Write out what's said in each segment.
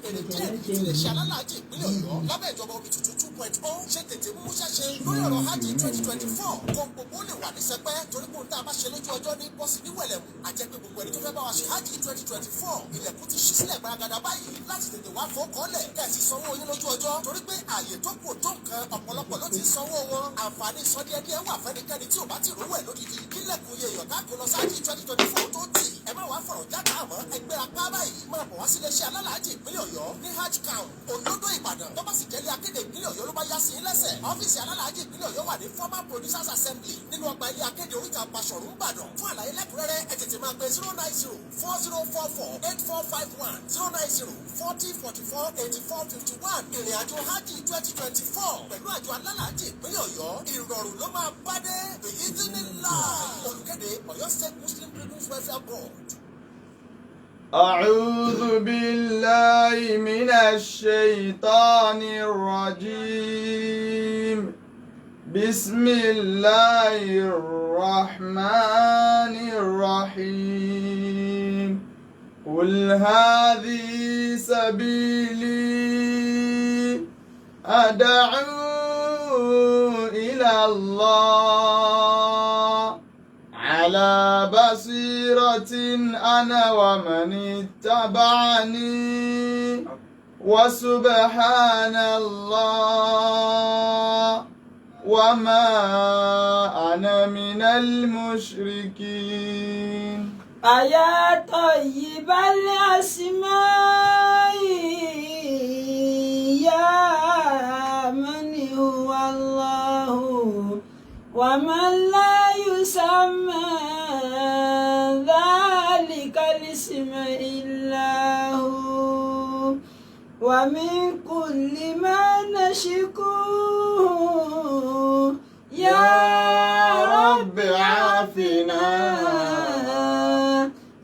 Èrè díẹ̀ ní tiléeṣẹ́ alálàájì ìpínlẹ̀ Ọ̀yọ́ lábẹ́ ìjọba omi tuntun 2.0 ṣe tètè mú ṣẹ́ṣe lórí ọ̀rọ̀ hajj 2024 kó gbogbo lè wà ní sẹpẹ́, torí pé ohun tá a bá ṣe lójú ọjọ́ ní bọ́sì ní wẹ̀lẹ̀mù. Àjẹ́ pé gbogbo ẹni tó fẹ́ bá wa ṣe hajj 2024, ilẹ̀kùn ti ṣí sílẹ̀ gbaragada báyìí láti tètè wá fọ́kànlẹ̀ kẹ́ẹ̀sì sanwó yín lójú ọjọ́, torí pé ààyè tó kù tó nǹkan, ọ̀pọ̀lọpọ̀ ló ti ń sanwó wọn. Àǹfààní sọ díẹ̀díẹ̀ wà fẹ́nikẹ́ni tí ò bá ti rówó ẹ̀ lódìdí. Kílẹ̀kùn iye èèyàn káàkiri lọ sáájì 2024 tó tì, ẹ má wàá fọ̀rọ̀ jáde, àmọ́ ẹgbẹ́ apá báyìí máa bọ̀ wá sílé iṣẹ́ alálàájì ìpínlẹ̀ Ọ̀yọ́ ní Hajj Camp, Olódó, Ìbàdàn. Tó bá sì jẹ́lé akéde ìpínlẹ̀ Ọ̀yọ́ ló bá yá sí i lẹ́sẹ̀, ọ́fíìsì alálàájì ìpínlẹ̀ Ọ̀yọ́ wà ní former producers assembly nínú ọgbà ilé akéde, oríta Basọ̀rún, Ìbàdàn. Fún àlàyé lẹ́kùnrẹ́rẹ́, ẹ tètè máa pe 09040448451, 09040448451. Ìrìn àjò hajj 2024 pẹ̀lú àjọ alálàájì ìpínlẹ̀ Ọ̀yọ́, ìrọ̀rùn ló máa bá dé èyí tí ní láà. Olùkéde, Ọ̀yọ́ State Muslim Pilgrims Welfare Board. أعوذ بالله من الشيطان الرجيم. بسم الله الرحمن الرحيم. قل هذه سبيلي أدعو إلى الله على بصيرة أنا ومن اتبعني، وسبحان الله وما أنا من المشركين. أيا طيب الأسماء، يا من هو الله ومن لا يسمى ذلك الاسم إلا هو، ومن كل ما نشكوه يا رب عافنا،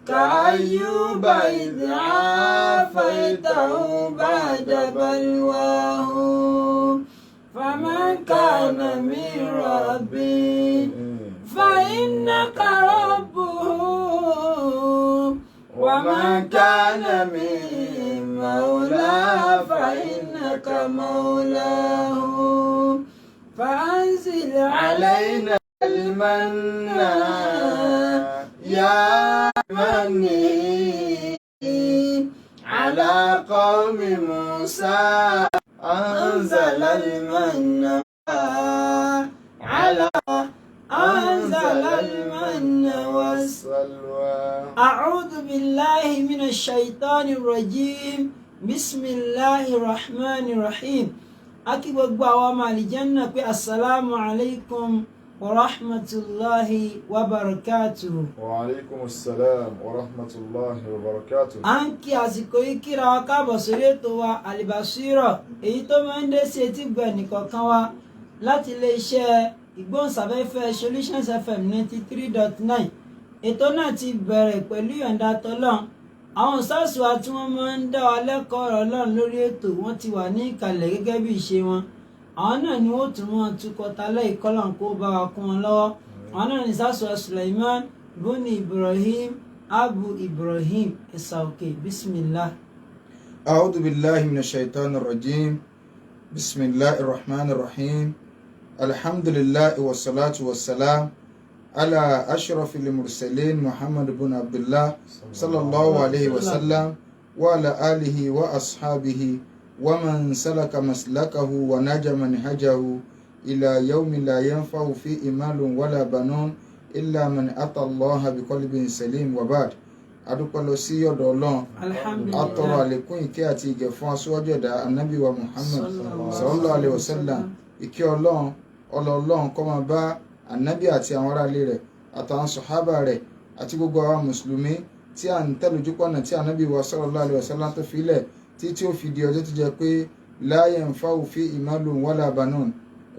كأيوب إذ عافيته بعد بلواه. فمن كان من ربي فإنك ربه، ومن كان من مولاه فإنك مولاه، فأنزل علينا المن يا مني على قوم موسى، أنزل المن على أنزل المن والسلوى. أعوذ بالله من الشيطان الرجيم. بسم الله الرحمن الرحيم. A kí gbogbo àwọn ọmọ àlìjẹ́nà pé السلام عليكم ورحمة الله وبركاته. وعليكم السلام ورحمة الله وبركاته. À ń kí àsìkò yìí kíra wa káàbọ̀ sórí ètò wa Àlìbàsírọ̀, èyí tó máa ń dé sí etí gbọ̀ ẹnìkọ̀ọ̀kan wa láti iléeṣẹ́ ìgbóhùnsáfẹ́fẹ́ Solutions FM 93.9. Ètò náà ti bẹ̀rẹ̀ pẹ̀lú ìyọ̀ǹda tọ́lọ́n. Àwọn sáàsù wa tí wọ́n máa ń dá wa lẹ́kọ̀ọ́ ọ̀rọ̀ Ọlọ́run lórí ètò, wọ́n ti wà ní ìkàlẹ̀ gẹ́gẹ́ bí ìṣe wọn. Àwọn náà ni wọ́n tún mọ́ tukọ̀ talẹ́ ìkọlọ̀ kó bá wa kún wọn lọ́wọ́. Àwọn náà ni sáàsù wa Suleiman buni Ibrahim Abu Ibrahim Ẹ̀sà Òkè. بسم الله. أعوذ بالله من الشيطان الرجيم. بسم الله الرحمن الرحيم. الحمد لله والصلاة والسلام على أشرف المرسلين محمد بن عبد الله صلى الله عليه وسلم وعلى آله وأصحابه ومن سلك مسلكه ونهج منهجه إلى يوم لا ينفع فيه مال ولا بنون إلا من أتى الله بقلب سليم. وبعد، adúpẹ́ lọ sí ọ̀dọ̀ Ọlọ́run. Atọrọ Alhamdulillah. Àlékún ìkẹ́ àti ìgẹ̀ fún aṣíwájú ẹ̀dá, anabi wa Muhammad صلى الله عليه وسلم. Ìkẹ́ Ọlọ́run, ọlọ́ọ̀lọ́run kó máa bá anabi àti àwọn aráalé rẹ̀ àtàwọn sọ̀hábà rẹ̀ àti gbogbo àwọn mùsùlùmí tí à ń tẹ̀lé ojúpọ̀nà tí anabi wa صلى الله عليه وسلم tó filẹ̀ tí tí ó fi di ọjọ́ tó jẹ́ pé لا ينفع فيه مال ولا بنون,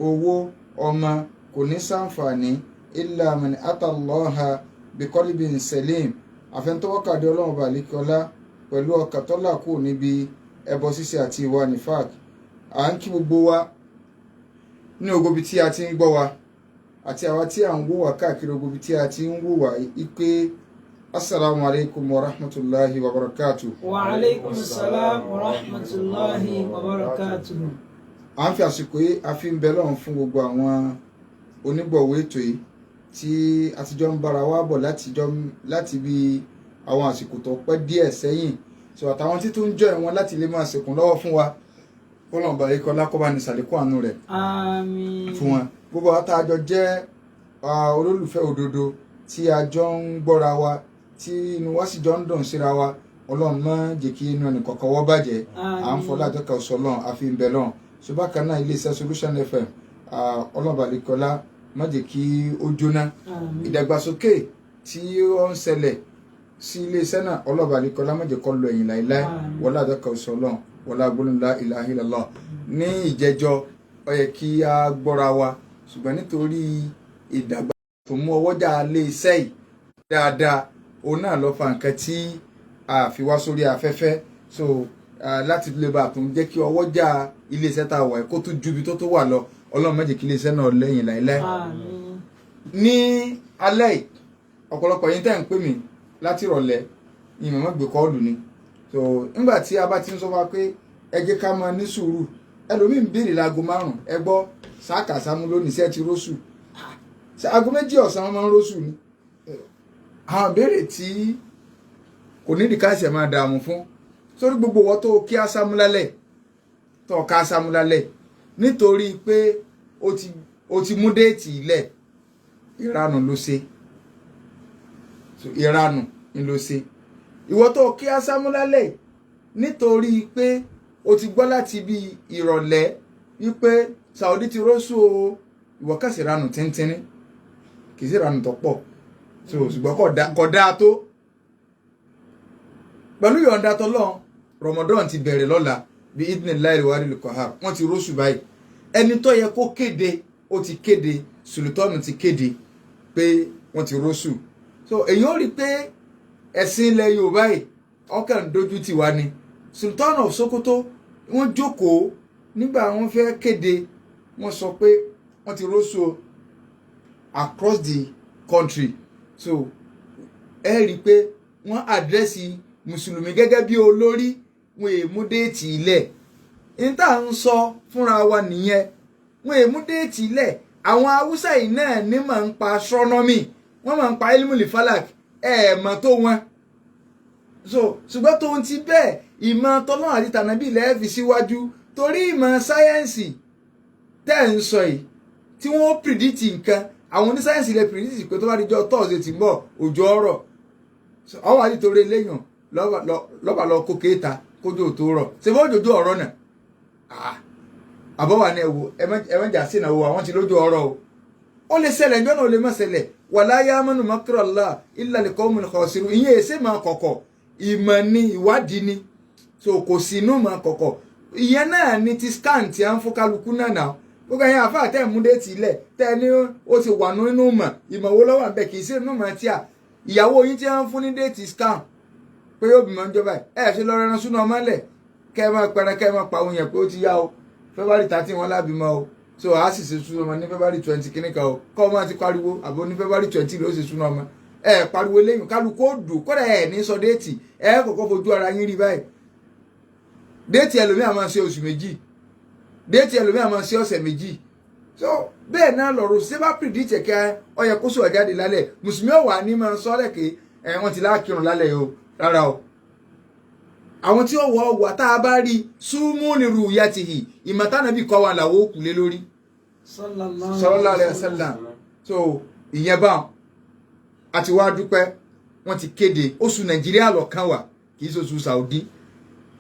owó ọmọ kò ní sàǹfààní, إلا من أتى الله بقلب سليم, àfẹnutọ́wọ́kàdé Ọlọ́run balẹ̀kọ́lá pẹ̀lú ọkà tọ́lá kù níbi ẹbọ ṣíṣe àti ìwà nífàk. À ń kí gbogbo wa ní ogobi tí a ti ń gbọ́ wa àti àwa tí à ń wò wá káàkiri ogobi tí a ti ń wò wá ipe Assalamu alaikum wa rahmatulahi wa barakatuh. Wa alaikum salam wa rahmatulahi wa barakatuh. À ń fi àsìkò yìí a fi ń bẹ lọ́run fún gbogbo àwọn onígbọ̀wọ́ ètò yìí tí a ti jọ ń bára wa bọ̀ láti bí àwọn àsìkò tó pẹ́ díẹ̀ sẹ́yìn, so àtàwọn tí tó ń jọ ẹ̀wọ̀n láti lè máa ṣèkùn lọ́wọ́ fún wa, kọ́lọ̀n bàrí kọ́lá kó bá ní sàlékún àánú rẹ̀ Àmín. fún wọn. Gbogbo àwọn tá a jọ jẹ́ olólùfẹ́ òdodo tí a jọ ń gbọ́ra wa, tí inú wa sì jọ ń dùn síra wa, Ọlọ́run má jẹ́ kí inú ẹnì kọ̀ọ̀kan wọ́ bàjẹ́. À ń fọlá àjọkà ọ̀sọ̀ Ọlọ́run àfi ń bẹ lọ́run. So bákan náà, iléeṣẹ́ Solution FM, Ọlọ́run bàrí kọ́lá má jẹ́ kí ó jóná. Àmín. Ìdàgbàsókè tí ó ń ṣẹlẹ̀ sí iléeṣẹ́ náà, Ọlọ́run bàrí kọ́lá má jẹ́ kó lọ ẹ̀yìn láéláé. Àmín. Wọlé àjọkà ọ̀sọ̀ Ọlọ́run, wọlé agbóhùn la ilaha illallah. Ní ìjẹjọ, ó yẹ kí a gbọ́ra wa, ṣùgbọ́n nítorí ìdàgbà tó mú ọwọ́jà lé iṣẹ́ yìí dáadáa, òun náà ló fa nǹkan tí a fi wá sórí afẹ́fẹ́. So láti lè bá a tún jẹ́ kí ọwọ́jà iléeṣẹ́ tá a wà kó tún ju ibi tó tó wà lọ. Ọlọ́run má jẹ́ kí iléeṣẹ́ náà lẹ́yìn láéláé. Àmín. Ní alẹ́ yìí, ọ̀pọ̀lọpọ̀ yín tẹ́ ń pè mí láti ìrọ̀lẹ́ ni màmá gbé call ni. So nígbà tí a bá ti ń sọ wá pé ẹ jẹ́ ká máa ní sùúrù, ẹlòmíì ń béèrè láago 5, ẹ gbọ́ sáàkà sámú lónìí, sí ẹ ti róṣù? Ṣé aago 2 ọ̀sán wọn máa ń róṣù ni? Àwọn ìbéèrè tí kò nídìí ká ṣe máa dààmú fún sórí gbogbo wọ́n tó kí ásámú lálẹ́, tó ká ásámú lálẹ́ nítorí pé ó ti mú date ilẹ̀, ìranù ló ṣe. So ìranù ni ló ṣe. Ìwọ tó kí ásámú lálẹ́ nítorí pé o ti gbọ́ láti bí ìrọ̀lẹ́ wípé Saudi ti róṣù o, ìwọ kàn sí ìranù tíntínní, kì í sí ìranù tó pọ̀. So ṣùgbọ́n kò dáa tó. Pẹ̀lú ìyọ̀ǹda tọ́lọ́run, Ramadan ti bẹ̀rẹ̀ lọ́la bí idnillahi wàhálì kọ̀hár. Wọ́n ti róṣù báyìí. Ẹni tó yẹ kó kéde ó ti kéde, sultanu ti kéde pé wọ́n ti róṣù. So èyí ó rí i pé ẹ̀sìn ilẹ̀ Yorùbá yìí ọkàn dojú tì wá ni. Sultan of Sokoto, wọ́n jókòó nígbà wọ́n fẹ́ kéde, wọ́n sọ pé wọ́n ti róṣù o across the country. So ẹ rí i pé wọ́n address mùsùlùmí gẹ́gẹ́ bí olórí, wọn è mú date ilẹ̀. N tá à ń sọ fúnra wa nìyẹn, wọn è mú date ilẹ̀. Àwọn haúsá yìí náà ní máa ń pa astronomy, wọ́n máa ń pa ilmul falak, ẹ̀ mọ̀ tó wọn. So ṣùgbọ́n tóun ti bẹ́ẹ̀, ìmọ̀ tọ́lọ́run àti tànàbí ilẹ̀ fi síwájú, torí ìmọ̀ sáyẹ́ǹsì tẹ́ ẹ̀ ń sọ yìí tí wọ́n predict nǹkan, àwọn onísáyẹ́ǹsì lè predict pé tó bá di jọ́ Thursday tí ń bọ̀, òjò ọ̀rọ̀ ọwọ́ àti torí eléyàn lọ́ba lọ kó kéèta kójú ò tó rọ̀. Ṣe fún òjòjú ọ̀rọ̀ náà àbọ̀wà ni ẹ̀wò ẹ̀mẹ́jà sí ìnáwó àwọn ti lójú ọ̀rọ̀ o. Ó lè ṣẹlẹ̀ ìjọ náà, ó lè má ṣẹlẹ̀. Wala ya'manu makrallah illa al-qawmul khasirun. Ìyẹn èsè máa kọ̀kọ̀, ìmọ̀ ni, ìwádìí ni. So kò sí inú máa kọ̀kọ̀. Ìyẹn náà ni ti scan tí a ń fún kálukú náà náà. Gbogbo ẹ̀yin àfáà tẹ́ ẹ̀ mú date ilẹ̀, tẹ́ ẹ ní ó ti wà nínú mọ̀, ìmọ̀ wo lọ́wọ́ àbẹ̀? Kì í sí inú mọ̀ tí a ìyàwó yín tí wọ́n fún ní date scan pé yóò bímọ níjọba ẹ̀ ṣe lọ́ọ́ rẹran súná ọmọlẹ̀, kẹ́ ẹ máa pẹran, kẹ́ ẹ máa pa òun yẹn pé ó ti yá o, February 13 wọn lábìmọ o. So a sì ṣe súná ọmọ ní February 20 kíní kan o. Kọ́ ọmọ ti pariwo àbò ní February 20 ló ṣe súná ọmọ. Ẹ pariwo lẹ́yìn, kálukú ó dùn kódà. Ẹ ní sọ date, ẹ kọ́kọ́ fojú ara yín rí báyìí. Date ẹlòmíà máa ṣe oṣù 2, date ẹlòmíà máa ṣe ọ̀sẹ̀ 2. So bẹ́ẹ̀ náà lọ̀rọ̀ ṣé bá predict kẹ́ ọ yẹ kó sọ̀rọ̀ jáde lálẹ́, mùsùlùmí ọ̀wà ní máa sọ lẹ́kẹ̀ ẹ̀ wọ́n ti láàkírun lálẹ́ o. Rárá o, àwọn tí ó wọ ọwà tá a bá rí súnmú ní rúyàtìhì, ìmọ̀tánàbí kọ́ wa làwọn ó kù lé lórí, sallallahu alaihi wasallam. So ìyẹn bá àti wá dúpẹ́, wọ́n ti kéde oṣù Nàìjíríà lọ́kàn wà, kì í ṣe oṣù Saudi.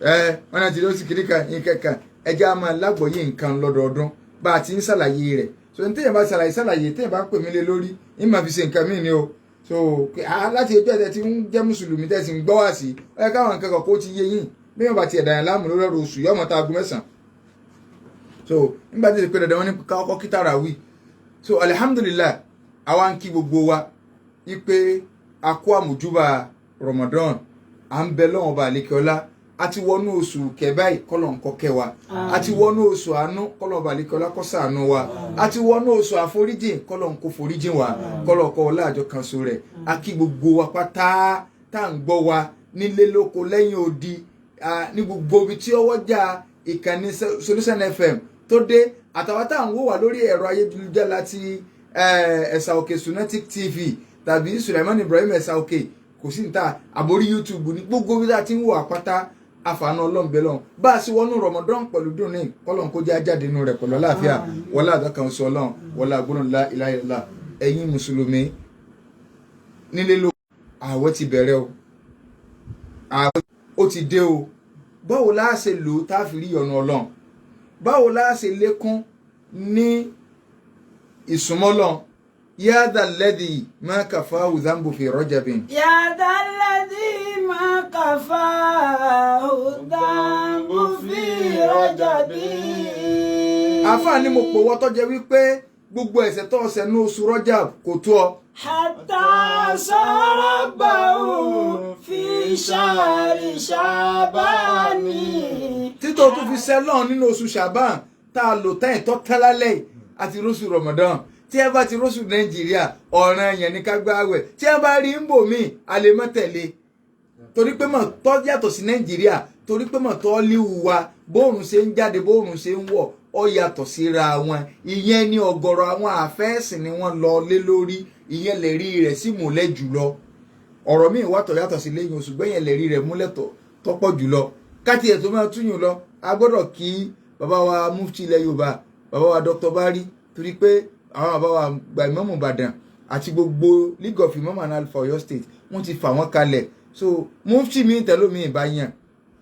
Ẹ wọ́n náà ti lọ sí kìnnìkan nǹkan, ẹjẹ́ a máa lágbọ̀ọ́yé nǹkan lọ́dọọdún bá a ti ń ṣàlàyé rẹ̀. So ní téèyàn bá ṣàlàyé ṣàlàyé, téèyàn bá pè mí lé lórí, ń máa fi ṣe nǹkan míì ni o. So láti ẹjọ́ ẹ̀ tí ń jẹ́ mùsùlùmí tẹ́ sì ń gbọ́ wá sí, ó yẹ káwọn nǹkan kan kó ti yé yín. Bí wọ́n bá ti ẹ̀dá yẹn láàmú lórí ọ̀rọ̀ oṣù, yọ̀ọ́ mọ̀ tá aago 9. So nígbà tí ó ti pé dandan wọn ní kọ́kọ́ kí tàràwí. So alihamudulilayi, àwa ń kí gbogbo wa wípé a kó àmójúbà Ramadan. À ń bẹ lọ́wọ́n ọba àlekèọ́lá. Àti wọnú oṣù kẹbáì, kọlọ̀ ń kọ́kẹ́ wa. Àti wọnú oṣù àánú, kọlọ̀ balikọ́lá kó ṣàánú wa. Àti wọnú oṣù àforíjìn, kọlọ̀ ń kó foríjìn wa, kọlọ̀ kọ́ ọlá àjọ kan so rẹ̀. A kí gbogbo wa pátá tá à ń gbọ́ wa nílé, lóko, lẹ́yìn odi, ní gbogbo ibi tí ọwọ́ já ìkànnì Solution FM tó dé, àtàwọn tá à ń wò wá lórí ẹ̀rọ ayélujára ti Ẹ̀sà Òkè Sunetic TV tàbí Sulaiman Ibrahim Ẹ̀sà Òkè, kò sí níta àbórí YouTube, ní gbogbo bí a ti ń wò àpáta àfààní ọlọ́ọ̀bẹ lọ́hùn. Bá a sì wọnú Ramadan pẹ̀lú dùn ní kọ́lọ́n, kó jẹ́ ajáde inú rẹ̀ pẹ̀lú àlàáfíà, wọlé àdọ́kan sọ ọlọ́run, wọlé àgbọ̀nà la ilaha illallah. Ẹ̀yin mùsùlùmí nílé ló, ààwẹ̀ ti bẹ̀rẹ̀ o, ààwẹ̀ ó ti dé o. Báwo la ṣe lò ó tá a fi rí ọ̀nà Ọlọ́run? Báwo la ṣe lékún ní ìsúnmọ́lọ́n? يا ذا الذي ما كفاه ذنب في رجب. يا ذا الذي ما كفاه الذنب في رجب. Àfáà ni mo pò wọ́ tọ́jẹ́ wípé gbogbo ẹ̀ṣẹ̀ tó ọ̀sẹ̀ ní oṣù Rajab kò tó ọ. حتى عصى ربه في شهر شعبان. Títọ́ tó fi sẹ́lọ̀n nínú oṣù Ṣàbán tá a lò tán ìtọ́ tẹ́lálẹ̀ yìí, àti róṣù Ramadan. Tí ẹ bá ti róṣù Nàìjíríà, ọ̀ràn yẹn ní ká gbààwẹ̀. Tí ẹ bá rí ń bò míì, a lè má tẹ̀lé, torí pé mọ̀ tọ́ yàtọ̀ sí Nàìjíríà, torí pé mọ̀ tọ́ líwu wa, bóòrùn ṣe ń jáde, bóòrùn ṣe ń wọ̀, ó yàtọ̀ síra wọn. Ìyẹn ní ọ̀gọ̀rọ̀ àwọn àfẹ́ẹ̀sìn ni wọ́n lọ lé lórí. Ìyẹn lè rí rẹ̀ sí múlẹ̀ jùlọ. Ọ̀rọ̀ míì wà tó yàtọ̀ sí lẹ́yìn oṣù gbẹ̀yìn, lè rí rẹ̀ múlẹ̀ tọ́pọ̀ jùlọ. Káti ẹ̀ tó máa túyùn lọ, a gbọ́dọ̀ kí bàbá wa mufti ilẹ̀ Yorùbá, bàbá wa Dr. Bari, torí pé àwọn bàbá wa gba ìmáàmù Ìbàdàn àti gbogbo League of Imam and Alfa Ọ̀yọ́ State, wọ́n ti fà wọ́n kalẹ̀. So mufti mi tẹ́lómi ìbáyàn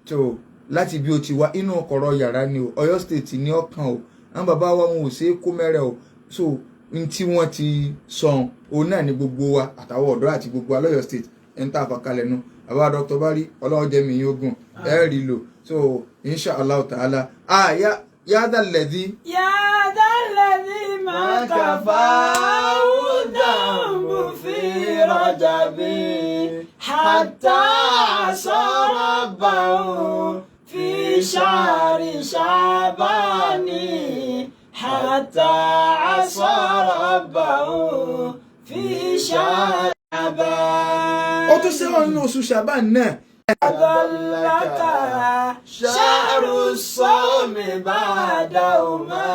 so láti bí o ti wá inú ọkọ̀rọ̀ yàrá ni o, Ọ̀yọ́ State ní ọkàn o. Àwọn bàbá wa, wọn ò ṣe é kó mẹ́rẹ̀ o. So n tí wọ́n ti sọ òun náà ni gbogbo wa àtàwọn ọ̀dọ́ àti gbogbo wa lọ́yọ̀ State ẹni tá a fà kalẹ̀ nu. Bàbá Dr. Bari, Ọlọ́run jẹ́ mi yóò gùn, ẹ rí lò. So insha Allah ta'ala, ah يا ذا الذي. يا ذا الذي ما كفاه الذنب في رجب حتى عصى ربه في شهر شعبان، حتى عصى ربه في شهر شعبان. Ó tún sẹ́wọ̀n nínú oṣù Ṣàbán náà. أضلك شهر الصوم بعدهما.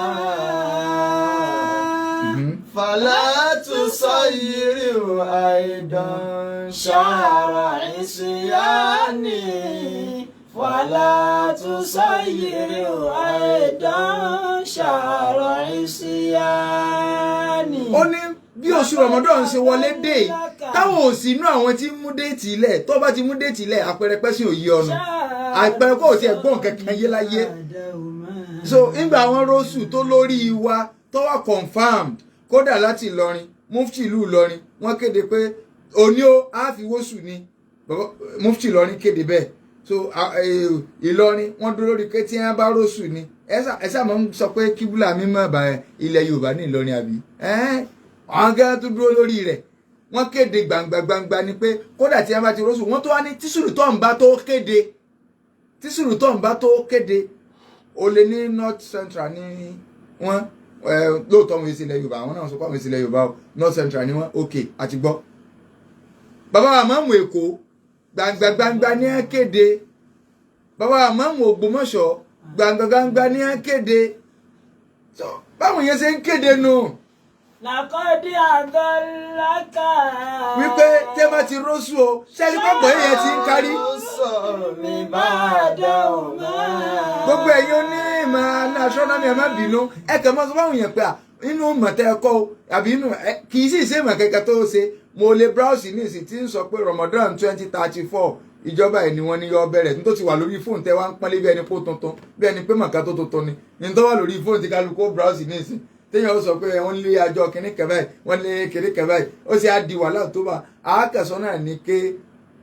فلا تصيره أيضا شهر عصيان، ولا تصيره أيضا شهر عصيان. Ó ní bí oṣù Ramadan ṣe wọlé dé yìí, táwọn ò sí inú àwọn tí ń mú date ilẹ̀. Tó bá ti mú date ilẹ̀, àpẹẹrẹ pẹ́sìn òye ọ̀nà, àpẹẹrẹ kó o tiẹ̀ gbọ́n kankan yé láyé. So nígbà àwọn róṣù tó lórí wa tó wà confirmed, kódà láti Ìlọrin, mufti ìlú Ìlọrin, wọ́n kéde pé òní ó á fi wóṣù ni. Mufti Ìlọrin kéde bẹ́ẹ̀. So Ìlọrin, wọ́n dúró lórí pé tí wọ́n bá róṣù ni. Ẹ sá máa ń sọ pé kíbúlà mímọ́ bá ilẹ̀ Yorùbá ní Ìlọrin, àbí àwọn gẹ́gẹ́ tó dúró lórí rẹ̀, wọ́n kéde gbangba gbangba ni pé kódà tí wọ́n bá ti róṣù, wọ́n tó wá ní tí Sultan bá tó kéde, ó lè ní North Central ní wọ́n. Lóòótọ́ wọn èsì ilẹ̀ Yorùbá, àwọn náà sọ pé àwọn èsì ilẹ̀ Yorùbá o, North Central ni wọ́n. Ok, àti gbọ́. Bàbá àmọ́mù Èkó, gbangba gbangba ní ẹ kéde. Bàbá àmọ́mù Ògbómọ̀ṣọ́, gbangba gbangba ní ẹ kéde. So báwọn yẹn ṣe ń kéde nù. لقد أضلك. Wípé tẹ́ bá ti róṣù o, ṣẹ́ni pọ̀pọ̀ yẹn ti ń kárí. mi بعدهما. Gbogbo ẹ̀yin onímọ̀ astronomy, ẹ má bínú, ẹ kàn máa sọ fáwọn èèyàn pé à inú mọ̀tẹ́ ẹ kọ́ o, àbí inú ẹ kì í sì ṣe ìmọ̀ kẹ́kẹ́ tó ṣe. Mo lè browse ní ìsìn tí ń sọ pé Ramadan 2034, ìjọba ẹ̀ ni wọ́n ní yọ bẹ̀rẹ̀ ní tó ti wà lórí fóònù tẹ́ wá ń pọ́nlé bí ẹni pó tuntun, bí ẹni pé mọ̀ká tó tuntun ni ní tó wà lórí fóònù tí kálukú ó browse ní ìsìn, téèyàn ó sọ pé wọ́n lé àjọ kìnní kẹ báyìí, wọ́n lé kìnní kẹ báyìí, ó sì á di wàhálà tó bá àákẹ́sọ náà ní ké.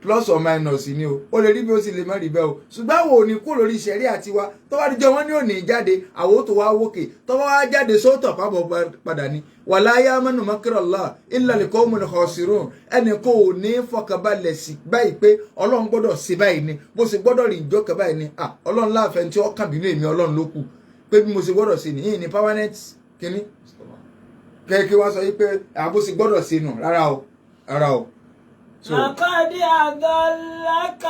Plus or minus ni o, ó lè rí bí ó sì lè má rí bẹ́ẹ̀ o. Ṣùgbọ́n àwọn ò ní kú lórí ìṣẹ̀rí àti wa. Tó bá dijọ́ wọn ní òní jáde, àwọn ò tó wá wókè. Tó bá wá jáde sóòtọ̀ pábọ̀ padà ni. Wala ya'manu makrallah illa al-qawmul khasirun. Ẹnì kò ní fọkànbalẹ̀ sí báyìí pé Ọlọ́run gbọ́dọ̀ sí báyìí ni, bó ṣe gbọ́dọ̀ rìn ìjọ kan báyìí ni. Ọlọ́run láàfẹ́ tí ó kàn bínú èmi Ọlọ́run ló kù pé bí mo ṣe gbọ́dọ̀ sí nìyí ni permanent kínní kẹ́kẹ́ wá sọ yìí pé àbó ṣe gbọ́dọ̀ sí nù. Rárá o, rárá o. لقد أضلك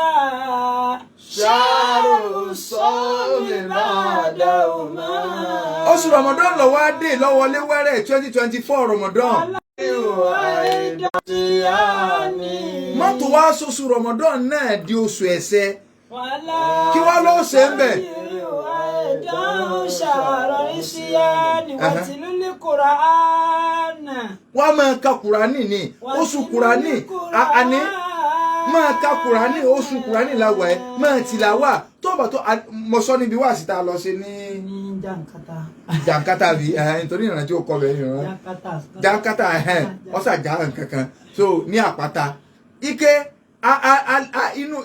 شهر الصوم بعدهما. Oṣù Ramadan lọ wá dé lọ́wọ́lé wẹ́rẹ́ 2024 Ramadan. Mọ́tò wá sóṣù Ramadan náà di oṣù ẹ̀ṣẹ̀. Kí wá ló ṣe ń bẹ̀? Wọ́n máa ka Kùránì ní oṣù Kùránì, àní máa ka Kùránì, oṣù Kùránì làwà ẹ̀ máa tìlàwà tó bá tó mọ̀ sọ níbi wá síta lọ sí ní jàǹkátà bí nítorí ìrántí ó kọ bẹ́ẹ̀ ìran jàǹkátà ọ̀sà já nǹkankan so ní àpáta ike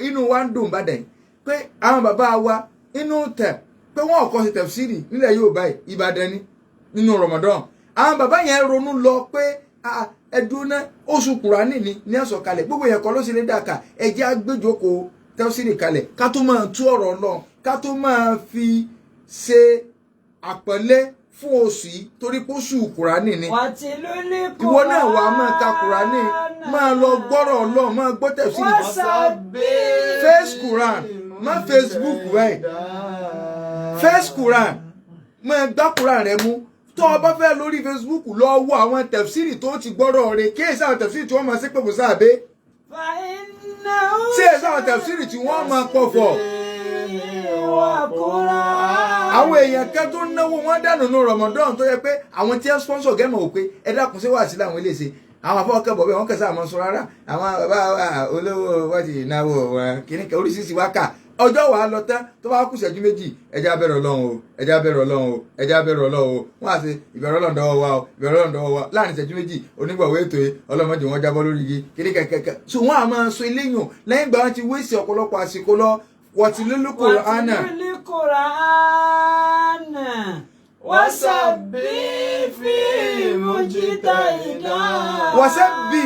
inú wa ń dùn bàdàn pé àwọn bàbá wa inú tẹ̀ pé wọ́n kọ́ sí tẹ̀fsírì nílẹ̀ Yorùbá Ìbàdàn ni nínú Ramadan. Àwọn bàbá yẹn ronú lọ pé ẹdùn náà oṣù Kùránì ni ní ẹ̀sọ̀ kalẹ̀ gbogbo yẹn kọ́ ló ṣe lè dàkà ẹjẹ́ àgbéjókòó tẹ̀fsírì kalẹ̀ ká tó máa tú ọ̀rọ̀ lọ, ká tó máa fi ṣe àpọ́nlé fún oṣù yìí torí pé oṣù Kùránì ni. Ìwọ náà wàá máa ka Kùránì, máa lọ gbọ́rọ̀ Ọlọ́run, máa gbọ́ tẹ̀fsírì. Face Quran, má Facebook rẹ̀, face Quran, máa gbá Quran rẹ mú. Tó o bá fẹ́ lórí Facebook lọ wo àwọn tẹ̀fsírì tó ti gbọ́rọ̀ rẹ̀, kéèsì àwọn tẹ̀fsírì tí wọ́n máa ṣépè fún sáàbẹ̀, kéèsì àwọn tẹ̀fsírì tí wọ́n máa pọ̀fọ̀. Àwọn èèyàn kan tó náwó wọn dànù ní Ramadan tó yẹ pé àwọn tí ẹ sponsor gẹ́mọ̀ ò pé ẹ dákun sí wàásù làwọn eléyìí àwọn afọwọ́kẹ́ bọ̀ bẹ́ẹ̀ wọ́n kẹsàn án mọ́ sọ rárá. Àwọn bàbá olówó wọ́n ti náwó wọn kìíní kan oríṣiríṣi wákà ọjọ́ wàá lọ tán tó bá kù ṣẹ́jú méjì ẹja bẹ̀rẹ̀ Ọlọ́run o, ẹja bẹ̀rẹ̀ Ọlọ́run o, ẹja bẹ̀rẹ̀ Ọlọ́run o. Wọ́n á ṣe ìbẹ̀rẹ̀ Ọlọ́run dọ́wọ́ wa o, ìbẹ̀rẹ̀ Ọlọ́run dọ́wọ́ wa láàrin ṣẹ́jú méjì onígbàwó ètò yìí ọlọ́mọdé wọn jábọ́ lórí igi kìíní kẹ̀kẹ́kẹ́. So wọ́n á máa sọ eléyìn lẹ́yìn ìgbà wọn ti wéṣì ọ̀pọ̀lọpọ̀ àsìkò lọ. Wọ̀tìlúlù Kùránà. Wọ́sẹ̀bí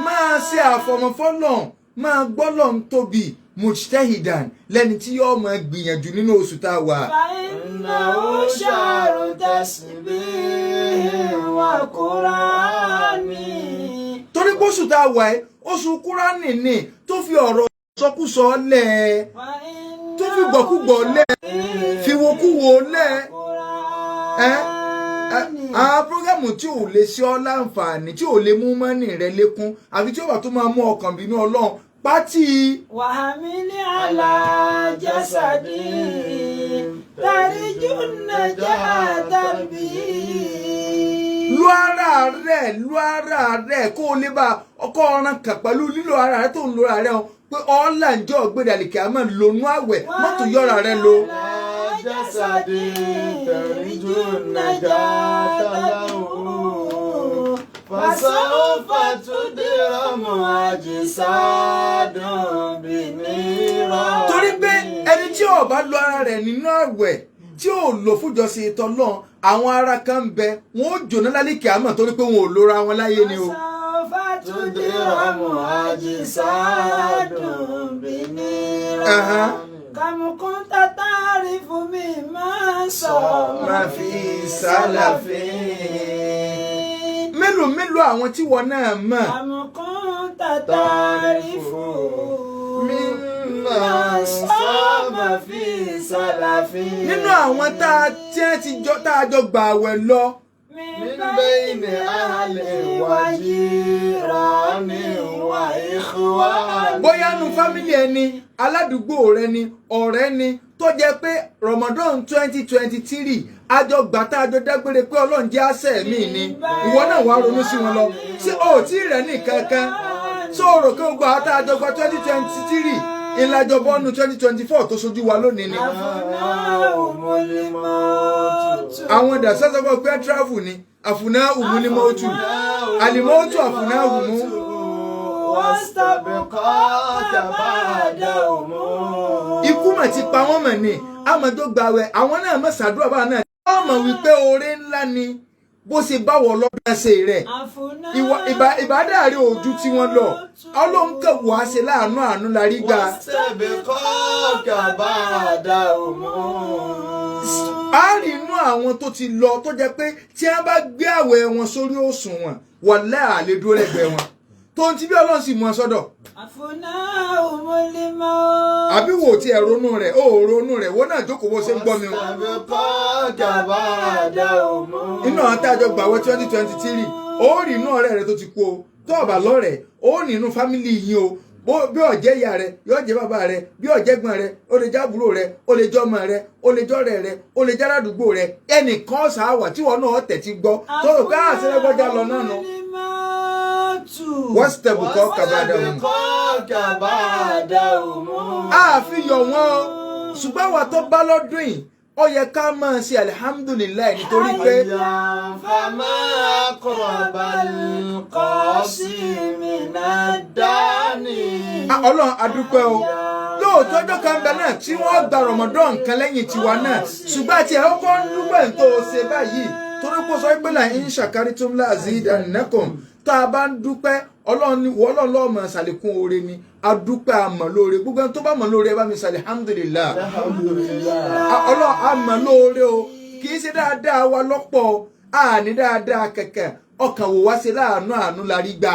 máa ṣe àfọ̀mọ́fọ́lọ̀ máa gbọ́lọ̀ ń tóbi mujtahidan lẹ́ni tí yóò máa gbìyànjú nínú oṣù tá a wà. فإنه شهر تسبيح وقرآن. Torí pé oṣù tá a wà ẹ́ oṣù Kúránì ni tó fi ọ̀rọ̀ sọkúsọ lẹ̀, tó fi gbọ̀kúgbọ̀ lẹ̀, fi wokúwo lẹ̀. Àwọn prógámù tí ò lè ṣe ọ́ láǹfààní tí ò lè mú mọ́nì rẹ lékún àfi tí ó bá tó máa mú ọkàn bínú Ọlọ́run pátì. Wàhámílì alájẹsàdì tàríjú nàjà tàbí. Lu ara rẹ, lu ara rẹ kó o lè bá ọkọ ọ̀ràn kàn pẹ̀lú lílo ara rẹ tó ń lo ara rẹ o pé ọ̀la ń jọ ọ̀gbẹ́dàlìkẹ́ àmọ́ lónú àwẹ̀ mọ́tò yọ̀ra rẹ lo. Jasadi tarju najata lahu fasawfa tudramu ajsadun binira. Torí pé ẹni tí ó bá lo ara rẹ̀ nínú àwẹ̀ tí ò lò fúnjọsìn ìtọ́lọ́n àwọn ara kan ń bẹ wọn ó jóná lálẹ́kẹ̀ àmọ́ torí pé wọn ò lora wọn láyé ni o. Fasawfa tudramu ajsadun binira. Kam kunta ta'rifu mimma ma fi sálàfin. Mélòó mélòó àwọn tí wọn náà mọ̀. Kam kunta ta'rifu mimma ma fi sálàfin. Nínú àwọn tá a jọ gbà àwẹ̀ lọ. Min bayni ahli wa jirani wa ikhwani. Bóyá nu fámílì ẹni, aládùúgbò rẹ ni, ọ̀rẹ́ ni tó jẹ́ pé Ramadan 2023 àjọ gbàtà àjọ dágbére pé Ọlọ́run jẹ́ àṣẹ mi ni ìwọ náà wàá ronú sí wọn lọ ṣé o tí rẹ̀ nìkan kan ṣó o rò pé gbogbo àwọn tá a jọ gba 2023 ìlàjọ bọ́ọ̀nù 2024 tó ṣojú wa lónìí ni. Àwọn dàsásọ́gbọ́ pé travel ni àfùnà òmùnímọ́tù àlìmọ́tù àfùnà òmù. واستبقاك بعدهم. Ikú mà ti pa wọ́n mọ̀ ni àmọ́jọ́ gbàwẹ̀ àwọn náà mọ̀ ṣàdúrà báwa náà. Wọ́n mọ̀ wípé oore ńlá ni bó ṣe báwọ̀ lọ́dún ṣe rẹ̀. Ìbádàrí ojú tí wọ́n lọ Ọlọ́run kàn wá ṣe láàánú àánú la rí gbà. واستبقاك بعدهم. A rí inú àwọn tó ti lọ tó jẹ́ pé tí wọ́n bá gbé àwẹ̀ wọn sórí òṣùwọ̀n wàlẹ́ àlè dúró lẹ́gbẹ̀ẹ́ wọn tó ń ti bí Ọlọ́run sì mú wọn sọ́dọ̀. Àbí wò tí ẹ ronú rẹ̀ ó ronú rẹ̀ wọ́n náà jókòó bó ṣe ń gbọ́ mi o. واستبقاك بعدهم. Inú àwọn tá a jọ gbàwẹ̀ 2023 ó rí inú ọ̀rẹ́ rẹ tó ti kú o, tó ọ̀bà lọ́rẹ̀ ó ní inú fámìlì yín o, bí ó jẹ́ ìyá rẹ yóò jẹ́ bàbá rẹ, bí ó jẹ́ gbọ́n rẹ ó lè jẹ́ àbúrò rẹ, ó lè jẹ́ ọmọ rẹ, ó lè jọ́rẹ́ rẹ, ó lè jẹ́ aládùúgbò rẹ, ẹnìkan ṣáà wà tí wọn náà tẹ̀tí gbọ́ tó rò pé àṣẹlẹ́gbọ́jà lọ náà nù. Wọ́n stẹ̀bù kọ́ kàbàdà wọn. واستبقاك بعدهم. A fi yọ̀ wọ́n o, ṣùgbọ́n àwa tó bá lọ́dún yìí ó yẹ ká máa ṣe alihamudulilayi nítorí pé فما أقرب القاصي من الداني. Ọlọ́run adúpẹ́ o. Lóòótọ́ ọjọ́ kan bẹ náà tí wọ́n gba Ramadan kan lẹ́yìn tiwa náà, ṣùgbọ́n àti ẹ̀ ọkọ̀ ń dúpẹ́ tó o ṣe báyìí torí pé ó sọ pé là ń ṣàkárí tó ń lá azidannakum, tá a bá ń dúpẹ́ Ọlọ́run ni wọ́n Ọlọ́run lọ́ọ́ mọ̀ ṣàlékún oore ni. Adúpẹ́ àmọ̀ lóore, gbogbo ẹni tó bá mọ̀ lóore ẹ bá mi ṣe alihamudulilá. Ọlọ́run àmọ̀ lóore o, kì í ṣe dáadáa wa lọ́pọ̀ àní dáadáa kẹ̀kẹ́ ọkàn wò wá ṣe láàánú àánú la rí gbà.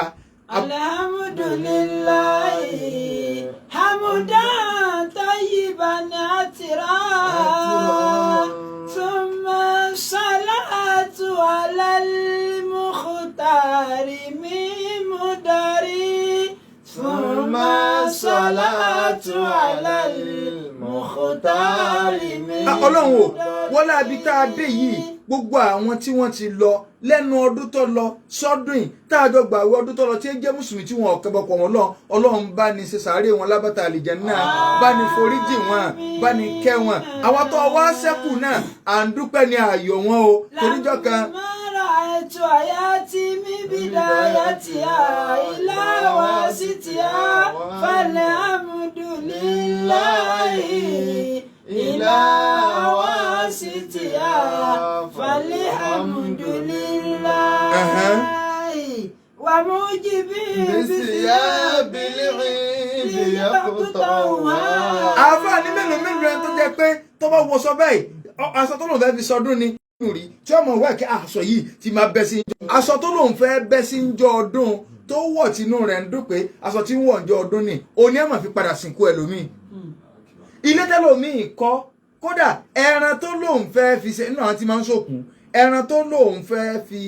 Alhamdulillahi hamdan tayyiban atira thumma salatu ala al-mukhtari min mudari thumma salatu ala al-mukhtari min. Ọlọ́run o, wọ́n láabi tá a dé yìí, gbogbo àwọn tí wọ́n ti lọ lẹ́nu ọdún tó lọ sọ́dún yìí tá a jọ gbàwé ọdún tó lọ tí ń jẹ́ mùsùlùmí tí wọn ò kẹ́bọ̀ pọ̀ wọ́n lọ, Ọlọ́run bá ní ṣe sàárè wọn lábàtà àlìjánnà, bá ní foríjì wọn, bá ní kẹ́ wọn. Àwọn tó wá ṣẹ́kù náà à ń dúpẹ́ ní ààyò wọn o, toríjọ́ kan. رأيت آياتي من بدايتها إلى واسطها فالحمد لله إلى واسطها فالحمد لله وموجب بثياب العيد يقطعها. Àáfàá ní mélòó mélòó ẹni tó jẹ́ pé tó bá wọṣọ báyìí aṣọ tó lòun fẹ́ fi sọdún ni rí tí ọmọ wẹ̀ kí aṣọ yìí ti máa bẹ́ sí aṣọ tó lòun fẹ́ bẹ́ sí ń jọ ọdún tó wọ̀ tínú rẹ̀ ń dùn pé aṣọ tí ń wọ̀ ń jọ ọdún ni òní ẹ̀ mà fi padà sìnkú ẹlòmíì. Ilé tẹ́lòmíì kọ́, kódà ẹran tó lòun fẹ́ fi ṣe nínú àwọn tí máa ń ṣòkú, ẹran tó lòun fẹ́ fi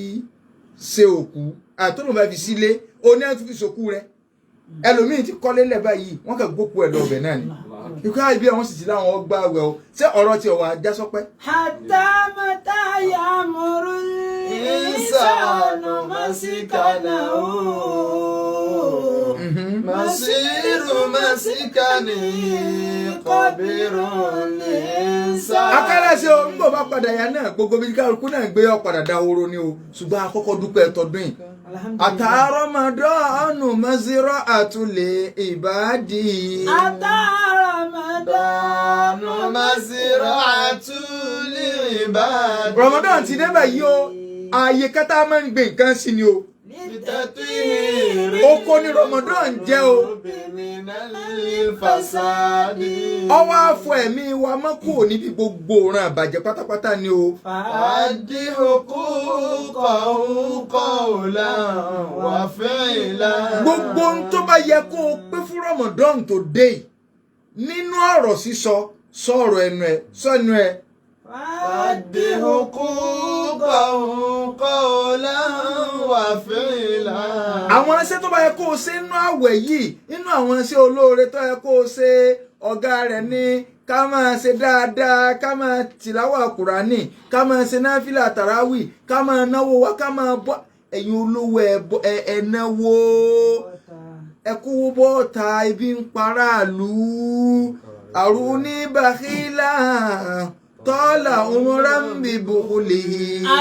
ṣe òkú tó lòun fẹ́ fi sílé òní ẹ̀ tún fi ṣòkú rẹ̀. Ẹlòmíì ti kọ́lé lẹ̀ báyìí wọ́n kàn gbókú ẹ̀ lọ ọbẹ̀ náà ni ikú àìbí àwọn sì ti láwọn ọgbà àwẹ̀ o, ṣé ọ̀rọ̀ ti ọ̀wà ajá sọpẹ́. Hatta mata ya'muru al-insanu masikanahu. Masiru masikani qabirun linsan. Akálẹ̀ ṣe o, ń bọ̀ bá padà yá náà gbogbo bí kálukú náà gbé ọ padà dahoro ni o, ṣùgbọ́n àkọ́kọ́ dúpẹ́ tọdún yìí. Àtàrọ́mọdọ́ọ̀nù mọ́sírọ́ àtúlẹ̀ ìbádì. Àtàrọ́mọdọ́ọ̀nù mọ́sírọ́ àtúlẹ̀ ìbádì. Ramadan ti dé báyìí o, ààyè kẹta máa ń gbé nǹkan sí ni o. Oko ni Ramadan jẹ́ o. Ọwọ́ àfọ ẹ̀mí wa mọ́ kúrò níbi gbogbo òran àbàjẹ́ pátápátá ni o. Àdí huquqahu qawlan wa fi'lan. Gbogbo ohun tó bá yẹ kó o pé fún Ramadan tó dé yìí nínú ọ̀rọ̀ sísọ, sọ̀rọ̀ ẹnu ẹ sọ́nu ẹ. Àdí huquqahu qawlan wa fi'lan. Àwọn iṣẹ́ tó bá yẹ kó o ṣe nínú àwẹ̀ yìí, nínú àwọn iṣẹ́ olóore tó yẹ kó o ṣe, ọ̀gá rẹ̀ ni ká máa ṣe dáadáa, ká máa tìláwà kùránì, ká máa ṣe náfìlà tàràwì, ká máa náwó wa, ká máa bọ́ ẹ̀yin olówó ẹ̀ náwó, ẹ kówó bọ́ọ̀ta, ibi ń paráàlú. Àrùn ní bàkílà tọ́lá òmùrà ń bì bùkúlì.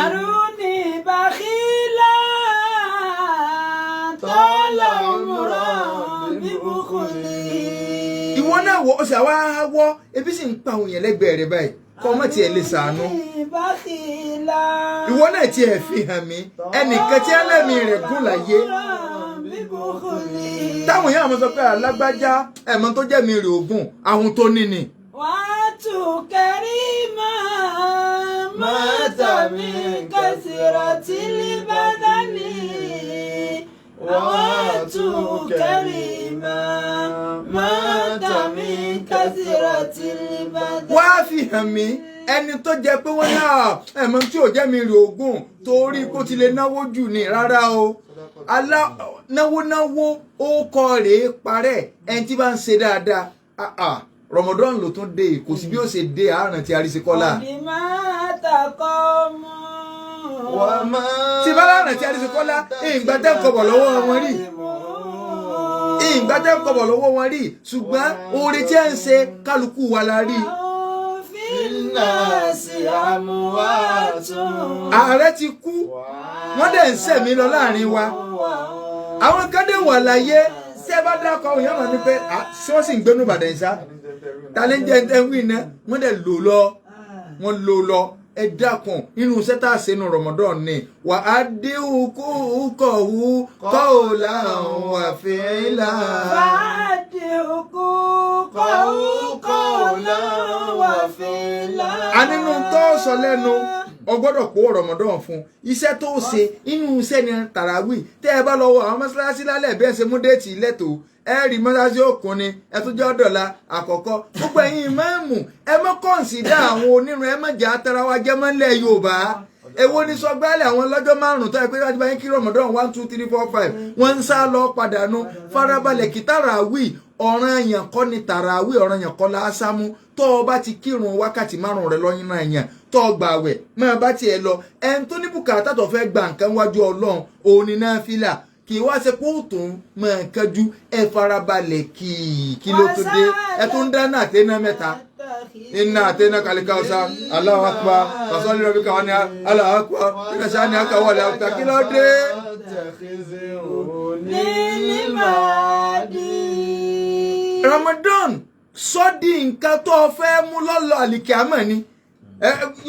Àrùn ní bàkílà tọ́lá òmùrà náà wọ ọsẹ àwa wọ ebi sì ń pa àwọn èèyàn lẹ́gbẹ̀ẹ́ rẹ báyìí kọ́ ọmọ tiẹ̀ lè sàánú. Bákìlá. Ìwọ náà tiẹ̀ fi hàn mí ẹnìkan tí ẹlẹ́mìí rẹ̀ gùn láyé Bíbùkúlì. táwọn èèyàn àwọn sọ pé alágbájá ẹ̀mọ́ tó jẹ́ mi rè ògùn ahun tó ní ni. Wàtú kẹrìmà mọ́tàmí kẹsìrọ̀tì líbádánì. Wàtú kẹrìmà mọ́tàmí kẹsìrọ̀tì líbádánì. Wá fi hàn mí ẹni tó jẹ pé wọ́n náà ẹ̀mọ́ tí ò jẹ́ mi rè ògùn torí kó ti lè náwó jù ní rárá o. Alá náwó náwó ó kọ rèé parẹ́ ẹni tí bá ń ṣe dáadáa. Ah, ah, Ramadan ló tún dé kò sí bí ó ṣe dé àárọ̀ tí Arísekọ́lá. Ọ̀dìmá takọ́ mọ́. Tí bá láàrán tí Arísekọ́lá ìgbà tẹ́ ń kọbọ̀ lọ́wọ́ wọn rí, ìgbà tẹ́ ń kọbọ̀ lọ́wọ́ wọn rí, ṣùgbọ́n oore tí ẹ ń ṣe kálukú wa la rí. Ààrẹ ti kú, wọ́n dẹ̀ ń sẹ̀mí lọ láàrin wa. Àwọn kan dẹ̀ wà láyé tí ẹ bá dákọ̀ òyìnbó máa ní pé ṣé wọ́n sì ń gbénú Ìbàdàn ìsá ta ní jẹ́ ẹ wí iná. Wọ́n dẹ̀ lò lọ, wọ́n lò lọ. Ẹ dákun, inú iṣẹ́ tá a ṣe nu Ramadan ni wà á dé kó kọ̀wú kọ́ ò láwọn wà fẹ́ là. Fàdí òkú kọ̀ọ̀kọ̀ wà fìlà. A nínú tó sọ lẹ́nu o gbọ́dọ̀ kó Ramadan fún iṣẹ́ tó ṣe inú iṣẹ́ ni tàràwì. Tẹ́ ẹ bá lọ wọ àwọn mọ́ṣáláṣí lálẹ́ bí ẹ ṣe mú déètì lẹ́tọ̀ọ́ ẹ rí mọ́ṣáláṣí òkun ni ẹ tún jẹ́ ọ̀dọ̀la àkọ́kọ́. Gbogbo ẹ̀yin ìmáàmù ẹ mọ́ kọ̀ǹsídà àwọn onírun, ẹ má jẹ́ atara wa jẹ́ mọ́lẹ̀ Yorùbá. Èwo ni sọgbálẹ̀ àwọn lọ́jọ́ márùn-ún tó yẹ pé láti bá yín kí Ramadan 1 2 3 4 5 wọ́n ń sá lọ padà nu. Farabalẹ̀ kí tàràwì ọ̀ràn yàn kọ́ ni tàràwì, ọ̀ràn yàn kọ́ lásámú. Tó o bá ti kírun wákàtí márùn rẹ lọ́yìn náà yàn tó o gbà wẹ̀ máa bá tiẹ̀ lọ. Ẹni tó ní bùkátà tó fẹ́ gba nǹkan wájú Ọlọ́run òun ni náfìlà kì í wá ṣe kó tún máa kánjú. Ẹ farabalẹ̀ kì í kí ló tó dé ẹ tún dáná àtẹná mẹ́ta iná àtẹná kàlíkà ọ̀sán Allahu akbar fasọ́lì rẹ̀ bí káwọn ní Allahu akbar iná sáà ní akáwọlẹ̀ àkùtà kí ló dé. Ramadan sọ di nǹkan tó o fẹ́ mú lọ́lọ́ àlìkíámọ̀ ni.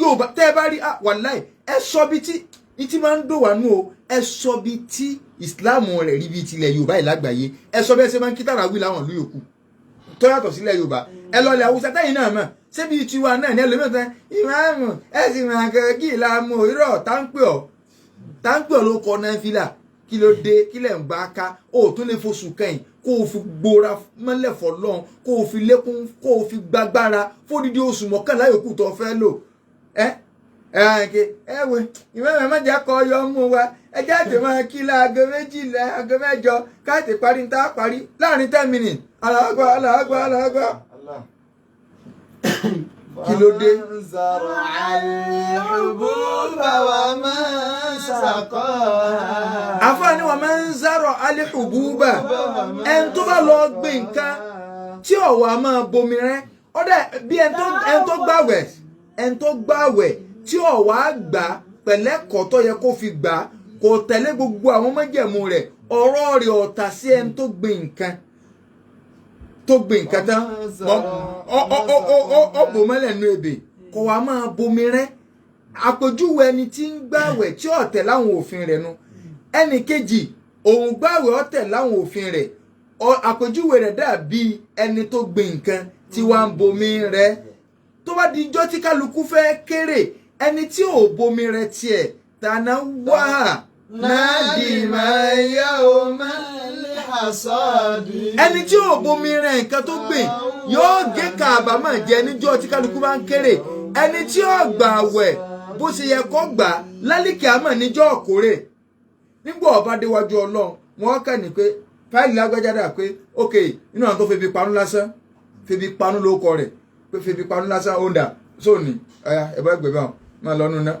Yorùbá tẹ́ ẹ bá rí wàláì ẹ sọ bí tí ìtí máa ń dùn wá nù o. Ẹ sọ bí tí ìsìláàmù rẹ̀ rí bí tilẹ̀ Yorùbá yìí lágbàáyé. Ẹ sọ bí ẹ ṣe máa ń kí tàràwí láwọn ìlú yòókù tó yàtọ̀ sílẹ̀ Yorùbá. Ẹ lọlẹ̀ Haúsá tẹ́yìn náà mọ̀ ṣébi tiwa náà ní ẹlòmíràn tán ìmáàmù ẹ sì máa kẹ́ kí ìlàmù irọ́ táǹpẹ̀ ọ̀ táǹpẹ̀ ọ̀ ló kọ náà fìlà kí ló dé kí lẹ̀ ń bá ká o tún lè fosùn kẹ́yìn kó o fi gbóra mọ́lẹ̀ fọlọ́run kó o fi lékún kó o fi gbàgbára fódìdí oṣù mọ́kànlá yòókù tó fẹ́ lò. Ẹ ẹ ẹ wo ìmọ̀ràn mọ́jà kọ ọyọ mú wa ẹ jáde máa kí láago méjìlá aago mẹ́jọ káàtì parí tá a parí láàrin 10 minutes. Aláàgbà aláàgbà aláàgbà kí ló dé. Àfáàní wa máa ń zárọ̀ alihububa ẹni tó bá lọ gbé nǹkan tí ọ̀wà máa bomi rẹ́ ọ̀dà bí ẹni tó gbàwẹ̀, ẹni tó gbàwẹ̀ tí ọ̀wà gbà pẹ̀lẹ́kọ̀ọ́ tó yẹ kó fi gbà kò tẹ̀lé gbogbo àwọn májẹ̀mú rẹ̀ ọ̀rọ̀ rẹ̀ ọ̀tà sí ẹni tó gbé nǹkan tó gbé nǹkan tán ọ bò mọ́lẹ̀ nú ebè kò wá máa bomi rẹ́. Àpèjúwe ẹni tí ń gbàwẹ̀ tí ó tẹ̀ láwọn òfin rẹ̀ nu. Ẹnì kejì òun gbàwẹ̀ ó tẹ̀ láwọn òfin rẹ̀, àpèjúwe rẹ̀ dàbí ẹni tó gbin nǹkan tí wàá ń bomi rẹ̀. Tó bá di ijọ́ tí kálukú fẹ́ kéré ẹni tí ò bomi rẹ̀ tiẹ̀ tànà wá náàdì máa yá o máa lè hasadi. Ẹni tí ò bomi rẹ̀ nǹkan tó gbìn yóò gé kàbámọ̀ jẹ níjọ́ tí kálukú bá ń kéré. Ẹni tí ò gbàwẹ̀ bó ṣe yẹ kó gbà lálìkí àmọ́ níjọ́ òkórè nígbà ọba déwájú Ọlọ́run wọn kàn ní pé fáìlì lágbájá dà pé ok inú àwọn tó febi panú lásán febi panú ló kọ rẹ̀ pé febi panú lásán ó ń dà sóòní ọ̀yà ẹ̀bá ẹgbẹ̀ báwọn máa lọ nù ná.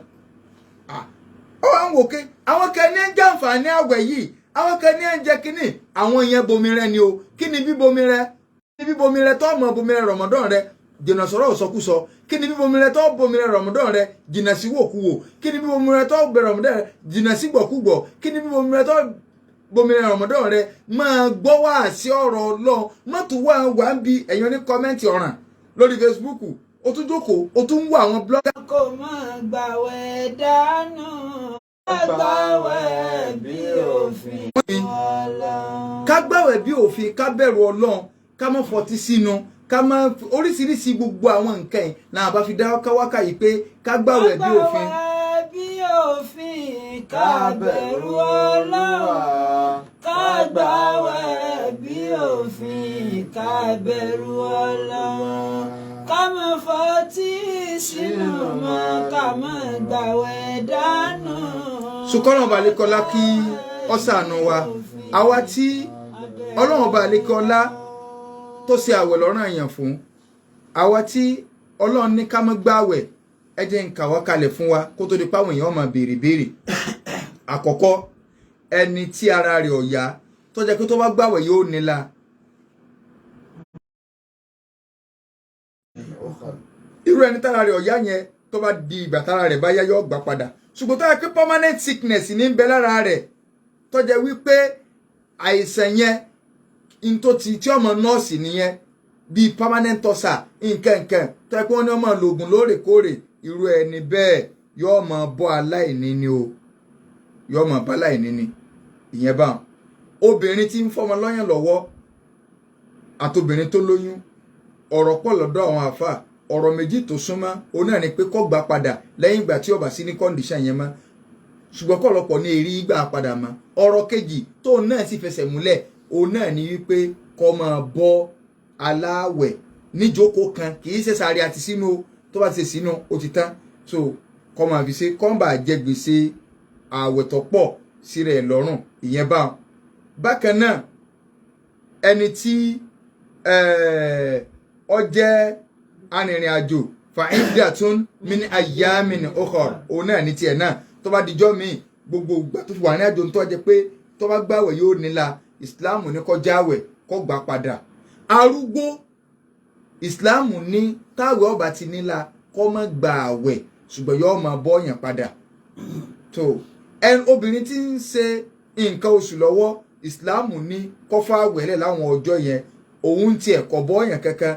Ó wà ń wò ké àwọn kan ní ń jàǹfààní àwẹ̀ yìí, àwọn kan ní ń jẹ kínní, àwọn yẹn bomi rẹ ni o. Kí ni bíbomi rẹ? Kí ni bíbomi rẹ tó mọ bomi rẹ Ramadan rẹ jìnnà sọ̀rọ̀ òsọkúsọ? Kí ni bíbomi rẹ tó bomi rẹ Ramadan rẹ jìnnà sí wòkúwò? Kí ni bíbomi rẹ tó bẹ Ramadan rẹ jìnnà sí gbọ̀kúgbọ̀? Kí ni bíbomi rẹ tó Bomirin Ramadan rẹ, máa gbọ́ wá sí ọ̀rọ̀ Ọlọ́run. Mọ́tò wá wà ń bi ẹ̀yàn ní comment ọ̀ràn lórí Facebook, ó tún jókòó, ó tún ń wo àwọn blogger. Kò mọ̀ gbàwẹ̀ dànù, gbàwẹ̀ bí òfin Ọlọ́run. Ká gbàwẹ̀ bí òfin, ká bẹ̀rù Ọlọ́run, ká má fọtí sínú, ká má oríṣiríṣi gbogbo àwọn nǹkan yìí náà bá fi dá káwákà yìí pé ká gbàwẹ̀ bí òfin. Gbàwẹ̀ bí òfin, ká bẹ̀rù Ọlọ́run. Ká gbàwẹ̀ bí òfin, ká bẹ̀rù Ọlọ́run. Ká má fọtí sínú mọ́, ká má gbàwẹ̀ dànù. Sukọ́nà ọba àlekọ́lá kí ó ṣàánú wa. Àwa tí Ọlọ́run ọba àlekọ́lá tó ṣe àwẹ̀ lọ́rùn àyàn fún, àwa tí Ọlọ́run ní ká má gbàwẹ̀, ẹ jẹ́ n kà wá kalẹ̀ fún wa kó tó di páwọn èèyàn máa béèrè béèrè. Àkọ́kọ́, ẹni tí ara rẹ̀ ò yá, tó jẹ́ pé tó bá gbàwẹ̀ yóò nílà. Irú ẹni tára rẹ̀ ò yá yẹn, tó bá di ìgbà tára rẹ̀ bá yá, yóò gbà padà. Ṣùgbọ́n tó yẹ pé permanent sickness ní ń bẹ lára rẹ̀, tó jẹ́ wípé àìsàn yẹn n tó ti tí ọmọ nọ́ọ̀sì nìyẹn, bíi permanent ulcer, nǹkan nǹkan tó yẹ pé wọ́n ní ọmọ lògùn lóòrèkóòrè, irú ẹni bẹ́ẹ̀ yóò máa bọ́ aláìní ni o, yóò máa bá aláìní ni. Ìyẹn bá wọn. Obìnrin tí ń fọmọ lọ́yàn lọ́wọ́ àtobìnrin tó lóyún, ọ̀rọ̀ pọ̀ lọ́dọ̀ àwọn àáfàá. Ọ̀rọ̀ méjì tó súnmọ́ òun náà ni pé kó gbà padà lẹ́yìn ìgbà tí ó bá sí ní condition yẹn mọ́, ṣùgbọ́n kọ̀lọpọ̀ ní èrí gbà padà mọ́. Ọ̀rọ̀ kejì tóun náà sì fẹsẹ̀ múlẹ̀, òun náà ni wípé kó máa bọ́ aláwẹ̀ níjókòó kan, kì í ṣe sàárẹ̀ àti sínú o. Tó bá ti ṣe sínú, ó ti tán. So kó máa fi ṣe kọ́ńbà jẹ gbèsè ààwẹ̀ tó pọ̀ sí rẹ̀ lọ́rùn. Ìyẹn bá wọn. Bákan náà, ẹni tí ó jẹ́ arìnrìn àjò, fa'iddatun min ayyamin ukhar, òun náà ní tiẹ̀ náà. Tó bá dijọ́ míì, gbogbo ìgbà tó fi wà ní àjò tó jẹ́ pé tó bá gbàwẹ̀ yóò nílà, ìsìláàmù ní kó jáwẹ̀, kó gbà padà. Arúgbó, ìsìláàmù ní táwẹ̀ ọba ti nílà, kó má gbà àwẹ̀, ṣùgbọ́n yóò máa bọ́yàn padà. Tó obìnrin tí ń ṣe nǹkan oṣù lọ́wọ́, ìsìláàmù ní kó fàwẹ̀ lẹ̀ láwọn ọjọ́ yẹn, òun tiẹ̀ kò bọ́yàn kankan.